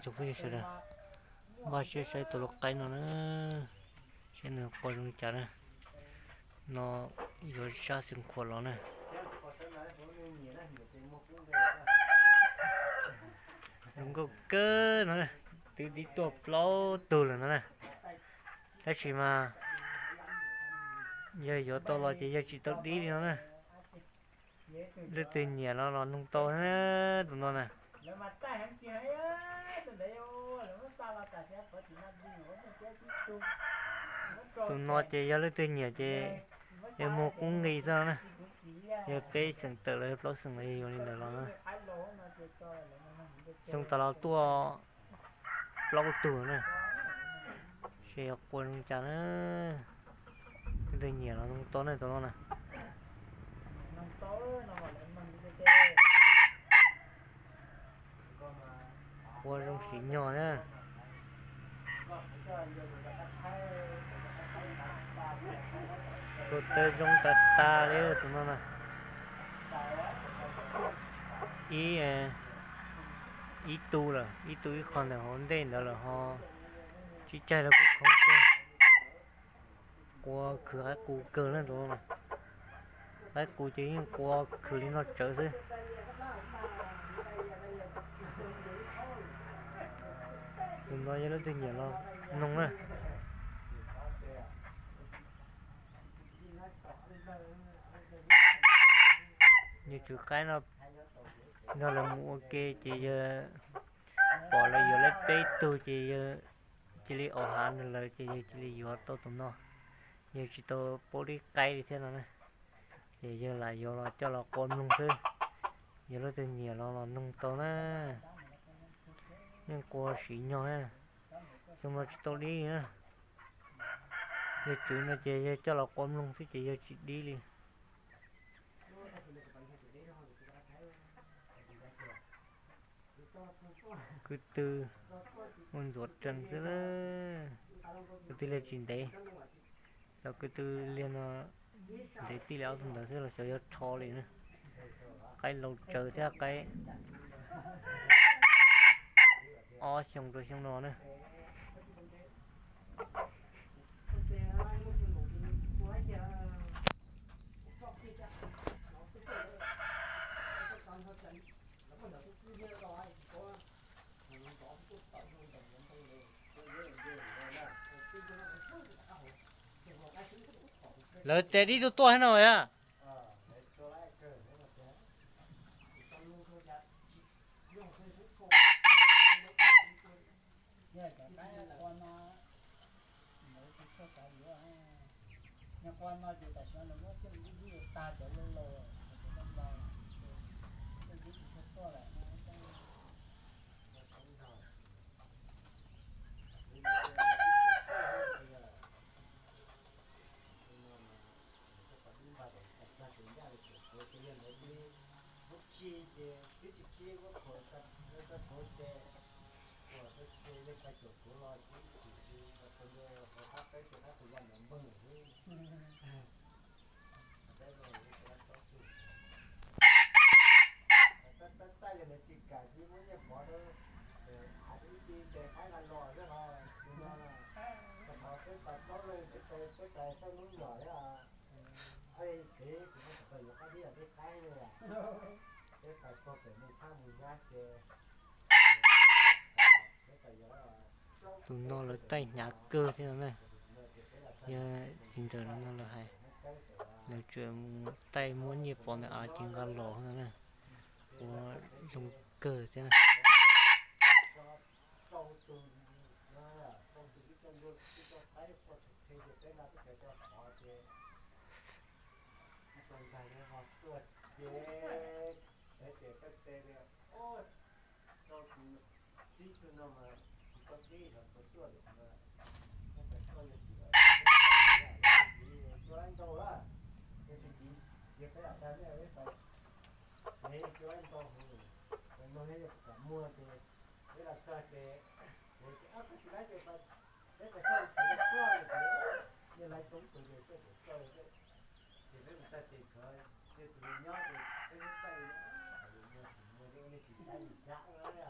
Tsoom phooj ywg sawv daws, npaj siab saib tus lau qaib no na, saib nws qua zoo li cas na. No yuav sab xeev khuam los na. Zoo nkauj kawg no, twb dib tuaj plaub tug lawm no na. Tab sis mas yawg yuav tau los ces yawg tsis tau dib li no na. Leej twg nyiam los los noog tau tus no na. Tus no ces yog leej twg nyiam ces yog muag qub nqi xwb no na. Yog peb xeem tawm los yog plaub xeem los yog yuav li ntawd los na. Xyoo tas los tuaj plaub tug na. Ces yog qua zoo cas na. Leej twg nyiam los noog tau na tus no na. Qua zoo sim nyog na. Tus tawv zoo tas tas li tus no na. Ib, ib tug lawm, ib tug ib qho ntawm hauv ntej ntawd lawm ho tsib caig los kuj khoob kawg. Qua khwv qaib qus kawg na tus no. Qaib qus ces yeej qua khwv li no tsawv xwb. Tus no yog leej twg nyiam los noog na. Yawg tswv qaib no nrog lawv mus ua ke ces yawg pom lawv yuav lawv peb tug ces yawg cia li au hav nrog lawv ces yawg cia li yuav tau tus no. Yawg tsis tau paub dib qaib li thiab no na. Ces yawg lam yuav los coj los qua mloog xwb. Yog leej twg nyiam los los noog tau na. Yeej qua sim nyog na. Xyoo no tsis tau dib na. Yawg tswv no ces yawg coj los qua mloog xwb ces yawg tsis dib li. Kwv tw ua ntxuav tsees xwb na. Kwv tw liag tsis ntev. Cov kwv tw liag no ntev txij li ob tug ntawd xwb los xyov yuav rho li na. Qaib laus tsawv thiab qaib ob xyoo rau xyoo no na. Lawv tes dib tuaj tuaj thiab no a. Yog cov qaib qua no, lawv tsis tshua xav yuav. Yog qua no ces tam sim no lawv muab coj mus dib dib tag cov laus laus, cov laus laus, coj dib tsis tshua tuaj lawm. Hnub khi ces twb tsis khi, ua khuam tag, tag khuav ces khuam tag ces yawg tag cuam khuav los ces tsis tsis tau ntawd hauv qab peb ces qab tus yaj ntawd npog xwb. Tab tab yog ntawd tsis kam tsis muab nyiaj pov rau, av ib ce tes qaib nqa los xwb ho tus no, rau qhov peb pas plaub leeg peb pas xaj hnub nyom thiab. Peb kuv muab tau yuav qab dib los dib qaib ne, peb pas puag pem mus thaj mus nyab ces peb pas yuav. Tus no lawv taij hnyav kawg thiab no na. Yog txiv ntxawm no no lawv hais, lawv tsuas mus taij muab nyiaj pov ntawm av ces nqa los no na. Ua zoo kawg thiab na. Peb los txog ces, ces, ces, Ab, koj tsis laib ces peb pas xauj kuv, nej laib coob tus ces xauj kuv xauj, ces peb mus txog ces tshuav tej tus nyob ces peb muab txaij li, muag ces ua li tsis saib li sab na.